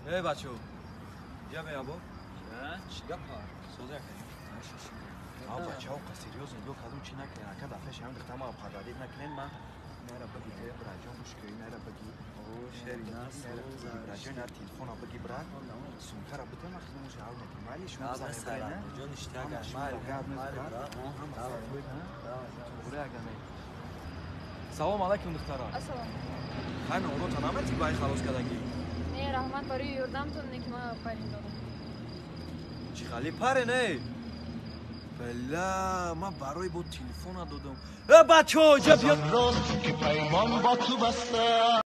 Эй, бачо, я беябо. Чӣ гапа? Соза якай. А бачао, қа серьёзно нигоҳ кардум, чӣ накунен, ака дафъа шам духтама пададид накунен, ман нера баги те браҷон гӯш кӯи нера баги. О, шерина соза. Браҷон на телефона баги брат. Сумкара бите ма хизмат жавоб метам. Майли шумо бизанед брена. Ҷон иштиага майли. Майли брат. Туғри ага не. Салом алайкум духтара. Ассалом. Хай норота намети бай халос кардагӣ? Не, раҳмат барои ёрдамтон, не ки ман парин додам. Чӣ хали паре не? Бала, ман барои бо телефона додам. Э, бачо, ҷа биё. Ки паймон бо ту баста.